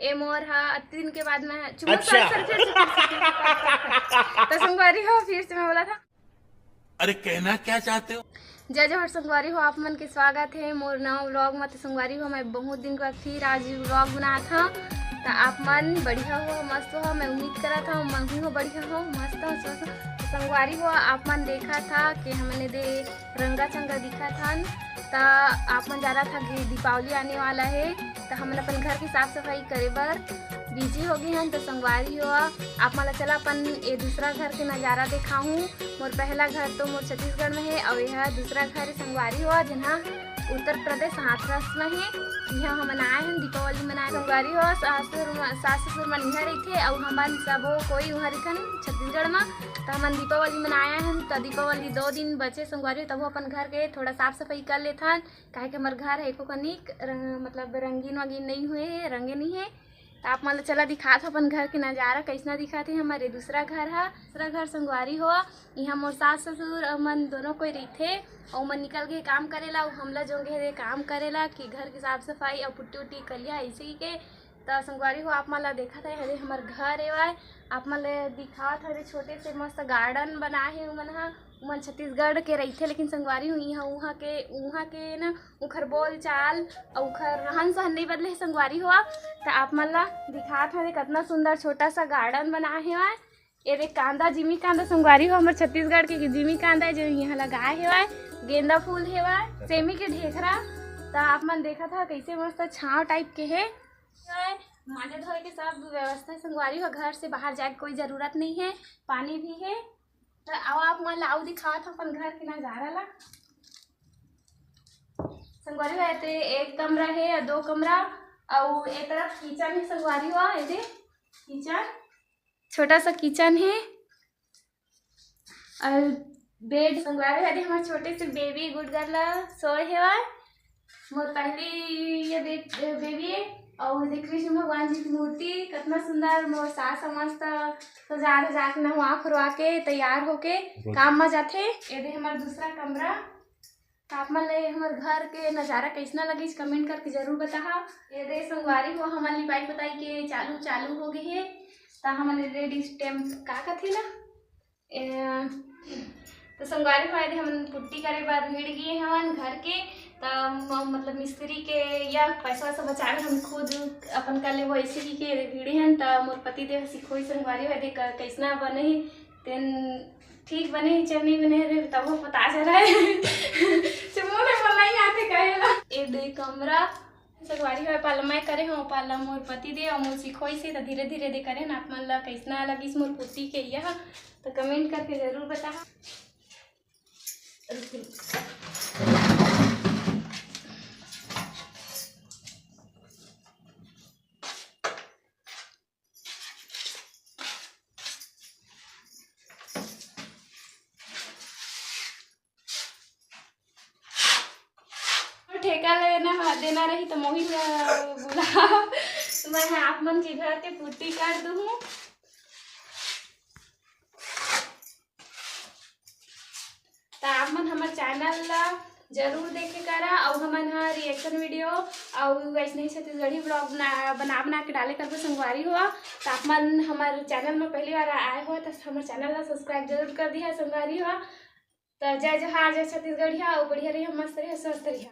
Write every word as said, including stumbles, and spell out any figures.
ए मोर हा अति दिन के बाद मैं चुम्मा अच्छा। Sorry, sorry, फिर से, फिर से, फिर से, फिर से। तो संगवारी हो, फिर से मैं बोला था। अरे, कहना क्या चाहते हो? जय जोहार संगवारी हो, आप मन के स्वागत है मोर नवा vlog में। तो संगवारी हो, मैं बहुत दिन के बाद फिर आज vlog बनात हूँ। तो आप मन बढ़िया हो, मस्त हो, मैं उम्मीद करत हूँ मैं हूँ बढ़िया हो, मस्त हो, स्वस्थ हो। तो संगवारी हो, आप मन देखा था कि हमने दे रंगा चंगा दिखा था, तो आप मन जाना था कि दीपावली आने वाला है, तो हमन अपन घर की साफ सफाई करे बर बिजी हो गए हैं। तो संगवारी हो, आप मन ला चला अपन ये दूसरा घर के नजारा दिखाऊं। मोर पहला घर तो मोर छत्तीसगढ़ में है, और यह दूसरा घर है संगवारी हो, जिन्हा उत्तर प्रदेश हाथरस में है। यहाँ हमन आए हैं दीपावली मनाए। संगवारी हो, सास ससुर म-, सास ससुर मन इहाँ रहिथे, और हमन सबो कोई उहाँ रहिथन छत्तीसगढ़ में। तो हमन दीपावली मनाए हैं, तो दीपावली दो दिन बचे संगवारी हो, तब अपन घर के थोड़ा साफ सफाई कर लेथन। काहे कि हमर घर ह एको कनिक रंग, मतलब रंगीन वंगीन नहीं हुए हे, रंगे नहीं हे। त आप मन ल चला दिखात हो अपन घर के नजारा, कैसना दिखत हे हमर ये दूसरा घर ह। दूसरा घर संगवारी हो, इहाँ मोर सास ससुर अउ मन दोनों कोई रहिथे, अउ मन निकल गए काम करे ला, अउ हमला जोंगे हे काम करे ला कि घर के साफ सफाई अउ पुट्टी उट्टी करिया ऐसे ही के। त संगवारी हो, आप मन ला देखत हे, हरे हमर घर एवय, आप मन ले दिखावत हरे, छोटे से मस्त garden बनाए हे उमन ह। उमन छत्तीसगढ़ के रहिथे, लेकिन संगवारी हो, इहाँ उहाँ के, उहाँ के ना, उखर बोल चाल अउ उखर रहन सहन नहीं बदले हे संगवारी हो। त आप मन ला दिखात हरे, कतना सुंदर छोटा सा garden बनाए हेवय। ये देख कांदा, जिमी कांदा संगवारी हो, हमर छत्तीसगढ़ के जिमी कांदा है, जो यहाँ लगाए हेवय, गेंदा फूल हेवय, सेमी के ढेखरा। त आप मन देखत ह कैसे मस्त छांव type के हे। माजे धोए के सब व्यवस्था संगवारी हो, घर से बाहर जाए के कोई जरूरत नहीं है, पानी भी है। त आओ आप मन ला अउ दिखावत हूँ अपन घर के नजारा ला। संगवारी हो, एते एक कमरा है या दो कमरा, अउ ए तरफ kitchen है संगवारी हो, एदे kitchen, छोटा सा kitchen है। अउ bed संगवारी हो, एदे हमर छोटे से baby गुड गर्ल ला सोए हेवय। मोर पहली ये बे-, baby है। अउ एदे कृष्ण भगवान जी की मूर्ति, कितना सुंदर। मोर सास ह मस्त सजा धजा के नहवा खुरवा के तैयार होके काम म जाथे। एदे हमर दूसरा कमरा। त आप मन ले हमर घर के नजारा कैसना लगिस, comment करके जरूर बताहा। एदे संगवारी हो, हमन लिपाई पोताई के चालू, चालू हो गए हे। त हमन एदे stamp का कथे ना, ए, त संगवारी हो, एदे हमन पुट्टी करे बर भिड़ गए हवन घर के। त म-, मतलब मिस्त्री के या पैसा वैसा बचावे, हम खुद अपन कर लेबो, ऐसे ही के एदे भिड़े हन। त मोर पति देव सिखोई संगवारी हो, एदे क-, कैसना बने हे, तेन ठीक बने हे, चल नहीं बने हे, तबो पता चला है। चुमो ले बोला ही आते कहे ला। एदे कमरा संगवारी हो, पाला मैं करे हूँ, पाला मोर पति दे अउ मोर सिखोई से, त धीरे धीरे दे करे ना। आप मन ला कैसना लगिस मोर पुट्टी के यह, त comment करके जरूर बताहा। ठेका लेना, देना रही त मोहित ला बुलाओ, मैं ह आप मन के घर के पुट्टी कर दूहूँ। त आप मन हमर channel ला जरूर देखे करा, अउ हमन ह reaction video अउ वैसने ही छत्तीसगढ़ी vlog बना, बना, बना के डाले करबो संगवारी हो। त आप मन हमर channel में पहली बार आए हो त हमर channel ला subscribe जरूर कर दिहा संगवारी हो। त जय जोहार, जय छत्तीसगढ़िया, अउ बढ़िया रहिहा, मस्त रहिहा, स्वस्थ रहिहा।